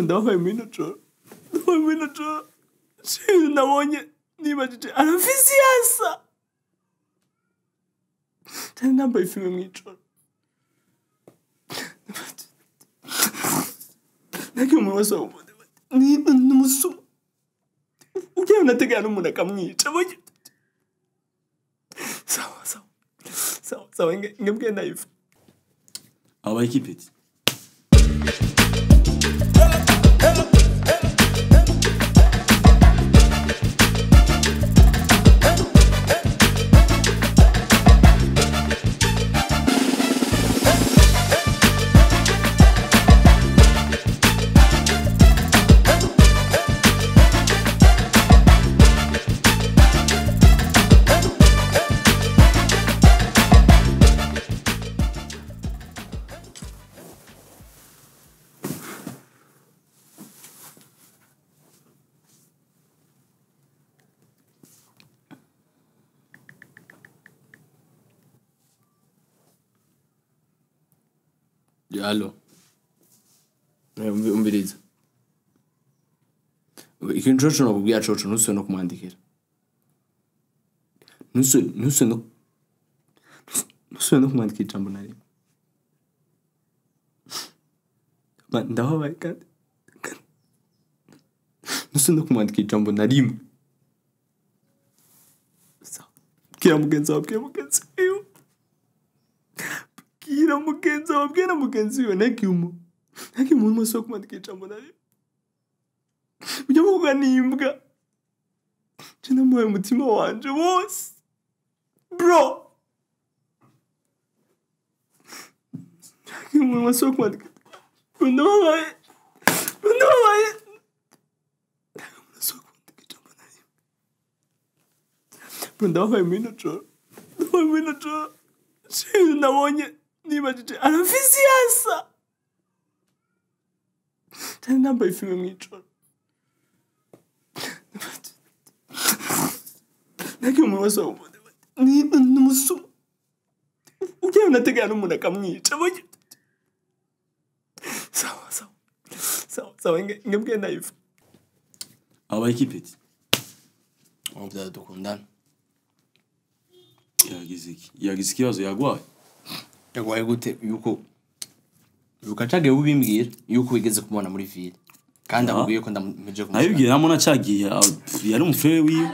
Ndabaye muri joro. Ndabaye muri joro. Shit, nabonye nibajije arafise yasa. Tena nambaye filime mw'ijoro. Nagiye umuntu wese ni umusuma. Ugiye unategera n'umuntu akamwica. Sawa sawa. Sawa sawa ngebwe nayiva. Aba ekipeti. Allo. Umviriza. Ikintu coco nokubwira coco ntusubire no kumwandikira. Ntusubire no kumwandikira ijambo na rimwe. Ndababaye kandi ntusubire no kumwandikira ijambo na rimwe. Bwira mugenzi wawe, bwira mugenzi wiwe. Bwira mugenzi wawe, bwira mugenzi wiwe ntagire umuntu wese wo kumwandikira ijambo na rimwe. Ujya muvuga n'imbwa. Je namuhaye umutima wanje wose. Bro. Ntagire umuntu wese wo kumwandikira. Ndababaye. Ndababaye. Ntagire umuntu wese wo kumwandikira ijambo na rimwe. Ndababaye muri joro. Ndababaye muri joro. Shit, nabonye nibajije arafise yasa. Tena nambaye filime mw'ijoro. Nagiye umuntu wese ni umusuma. Ugiye unategera n'umuntu akamwica. Sawa sawa. Sawa sawa ngebwe nayiva. Aba ekipeti. Umvya dukundana. Yagize iki? Yagize ikibazo yagwaye. Yagwaye gute yuko Ukacage ubimbwira yuko wigeze kumubona muri ville. Kandi akubwiye ko ndamumeje kumubona. Nabibwiye namona cagiye yari umufere wiwe.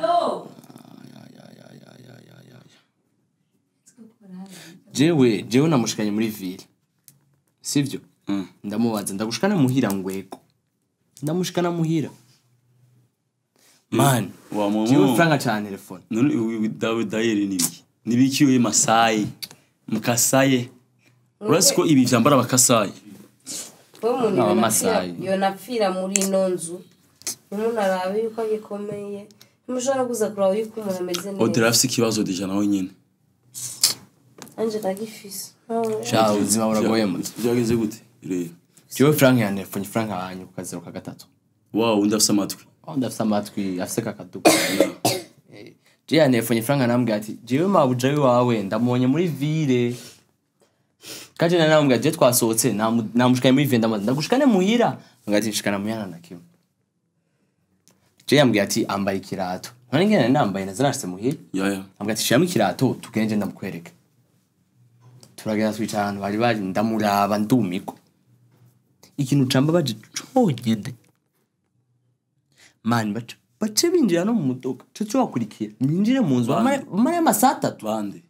Jewe namushikanye muri ville. Sivyo? Ndamubaza ndagushikana muhira ngwego. Ndamushikana muhira. Man, jewe franga cyane telefone. None dawe dayeri nibiki? Nibiki we Masai? Mukasaye. Urasi ko ibi vyambara bakasaye. Wewe umuntu yonapfira muri ino nzu. Umuntu arabe yuko agikomeye. Ntimushobora kuza kuraba yuko umuntu ameze neza. Odera afise ikibazo deja nawe nyene. Anje ndagifise. Sha ubuzima buragoye muto. Byagenze gute? Rero. Jewe Frank yantelefone Frank ahanyu ku kazero ka gatatu. Wow, undi afise amatwi. Undi afise amatwi, afise kakaduka. Jewe yantelefone Frank arambwira ati jewe mabuja wawe ndamubonye muri ville. Kaje na namubwira je twasohotse namushikanye muri ville ndamaze ndagushikane muhira. Ngati nshikana muhira na kimwe. Je yambwiye ati ambaye ikirato. None ngene nambaye nazanashitse muhira. Ya. Ambwira ati shiramo ikirato tugende ndamukwereka. Turagenda twicara ahantu bari bari ndamuraba ndumiko. Ikintu camba baje conyene. Man bace binjira no mu mudoka. Cyo bakurikira. Ninjire mu nzu mara amasaha atatu. Bande.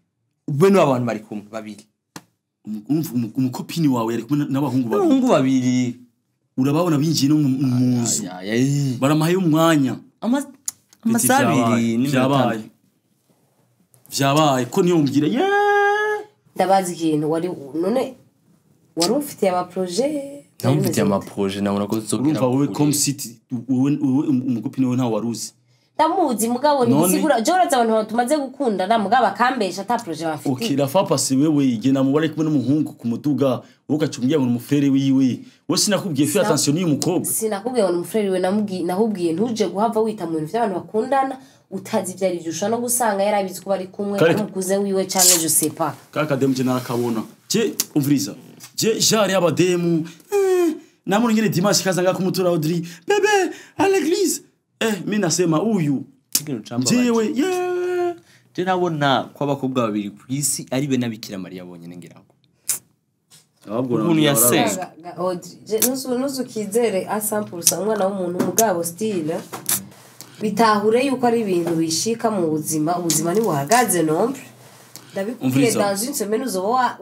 Ubwe n'abantu bari kumwe babiri. Umukopini wawe yari kumwe n'abahungu babiri. Abahungu babiri. Urababona binjiye no mu nzu. Baramahaye umwanya. Amasaha abiri n'ibyabaye. Vyabaye ko niyo umbwira. Ndabazi ikintu wari none wari ufitiye ama projet. Namufitiye ama projet nabona ko urumva wowe comme city wowe umukopini wawe nta waruzi. Ndamuzi mugabo nisigura je uraza abantu tumaze gukundana mugabo akambesha ata projet bafitiye. Okay, la fa passe wewe igena mubare kumwe n'umuhungu ku muduga wowe ugacumbwira ngo umufrere wiwe. Wowe sinakubwiye fais attention n'uyu mukobwa. Sinakubwiye ngo umufrere wiwe namubwiye nahubwiye ntuje guhava wita mu bintu by'abantu bakundana utazi ibyo ari byo ushobora no gusanga yarabizi ko bari kumwe umukuze wiwe canke je sais pas. Kaka demu je narakabona. Je umviriza. Je jari abademu Namwe ngene dimanche kaza nga kumutura Audrey. Bébé, à l'église. Eh, mimi nasema uyu. Jewe, yeah. Je nabona ko abakobwa babiri ku isi ari be nabikira Mariya bonyene ngira ngo. Ahubwo Umuntu yasenga. Audrey nuzukizere a 100% umwana w'umuntu mugabo style bitahure yuko ari ibintu bishika mu buzima, ubuzima ni buhagaze nombre. Ndabikubwiye dans une semaine uzoba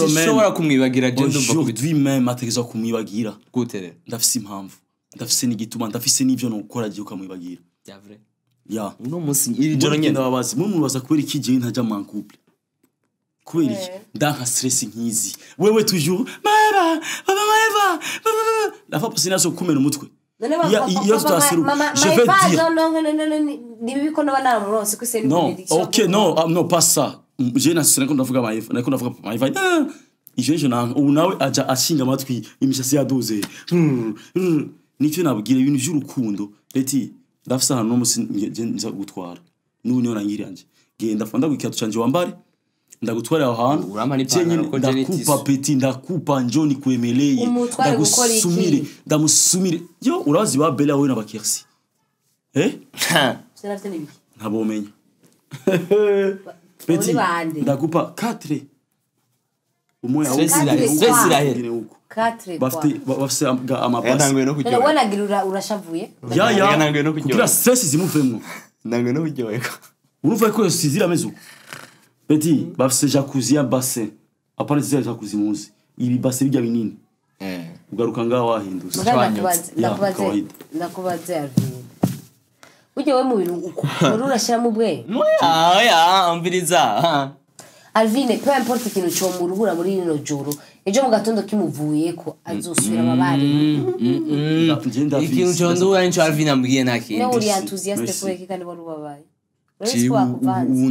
ushobora kumwibagira je ndumva aujourd'hui même ategeza kumwibagira. Gute rero? Ndafise impamvu. Ndafise n'igituma, ndafise n'ivyo nokora giye ukamwibagira. C'est vrai. Ya. Uno munsi iri joro nyene ndababaza. Mwe mubaza kubera iki je ntaja mu couple. Kubera iki? Ndanka stress nkizi. Wewe toujours mama, baba Maeva. La fois passée naso kumena umutwe. Iyo tutasiru. Je vais dire. Non non non non ni biko no banara muronse ko c'est une bénédiction. Non, OK, non, non pas ça. Je nasi nako ndavuga Maeva, nako ndavuga Maeva. Ije na ubu nawe aja ashinga amatwi imishasi yaduze. Nicyo nabwira ibintu by'urukundo. Leti ndafise ahantu no musi nza gutwara. N'ubu niyo nangiranje. Genda fanda gukira canje wambare. Ndagutwara aho hantu. Urampa ndakupa petit, ndakupa njoni kuemeleye. Ndagusumire, ndamusumire. Yo urazi ba Bella we na bakirsi. Eh? Ntabomenya. Petit ndakupa 4. Umoya uko. 4 bafite bafise amapasi. None wanagira urashavuye? Ya ya. Kugira stress zimuvemwo. Nangwe no kuryoherwa. Urumva ko yosizira ameze uko. Petit bafise jacuzzi ya bassin. Apana zile jacuzzi muzi. Ibi bassin bijya binini. Ugaruka ngaho wahindutse. Ndakubaze Alvin. Ujye we mu bintu ukora urashira mu bwe. Oya, umviriza. Alvine, peu importe ikintu cyo muruhura muri rino joro. Ejo mu gatondo kimuvuye ko azosubira ababare. Ikintu cyo nduwa nico Alvine ambwiye nta kindi. No uri enthusiaste kubera kandi wari ubabaye. Ubu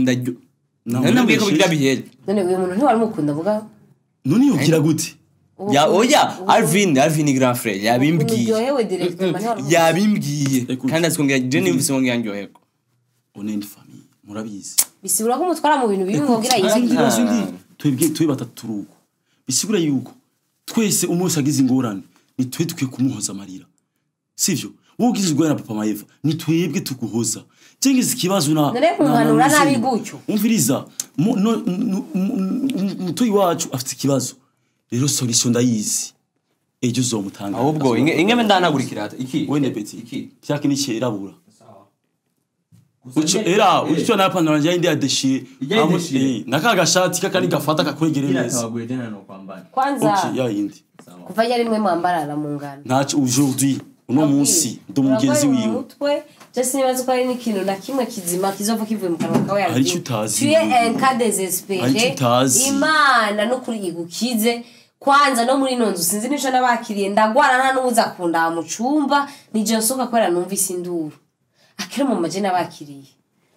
nambwiye ko bigira bihere. None uyu muntu ntiwari mukunda vuga. None yogira gute? Ya oya, Alvin grand frère yabimbwiye. Yabimbwiye. Kandi azikongera je nimvise ngongera ndyoherwa. On est une famille, murabizi. Bisigura ko mutwara mu bintu bibi ngongera yibagira. Twebwe twe batatu ruko. Bisigura yuko twese umunsi agize ingorane ni twe tukwiye kumuhoza amarira. Sivyo? Wowe ugize ingorane na papa Maeva ni twebwe tuguhoza. Cengize ikibazo na none kumuhanura nabi gutyo. Umviriza mutoyi wacu afite ikibazo. Rero solution ndayizi. Ejo uzomutanga. Ahubwo ingeme ndanagurikira iki? Wene petit iki? Cyaki ni cyerabura. Ucho era ucho na pantalon ya indi adeshire. Naka gashati kakari gafata kakwegere neza. Kwanza okay, ya indi. Kuva yari mwe mwambarara mu ngano. Ntaco aujourd'hui uno munsi ndo mugenzi wiwe. Je sinibaza ko ari n'ikintu na kimwe kizima kizova kivuye mu kanwa kawe. Hari icyo utazi. Tu es un cas désespéré. Imana no kuri igukize. Kwanza no muri nonzu sinzi nico nabakiriye ndagwara nta nuza kunda mu cumba nije nsoka kwera numvise induru. Akiri mu maje nabakiriye.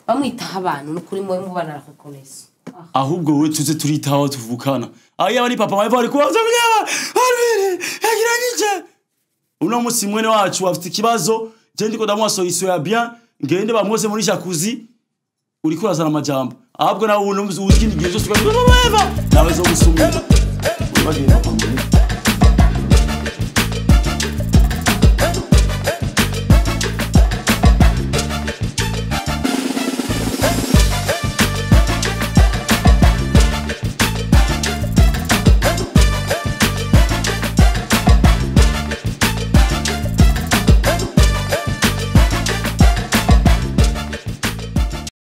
Bamwitaho abantu no kuri mwe mubana rakokomeza. Ahubwo we tuze turitaho tuvukana. Aya bari papa bari kubaza kunyaba. Alvine yagiranyije. Uno munsi mwene wacu afite ikibazo. Je ndiko ndamuha solution ya bien ngende bamwose muri jacuzzi uriko urazana amajambo. Ahubwo nawe uno munsi uzikindi gihe cyose ukavuga mama Eva nawe zo gusumira. Bagenda.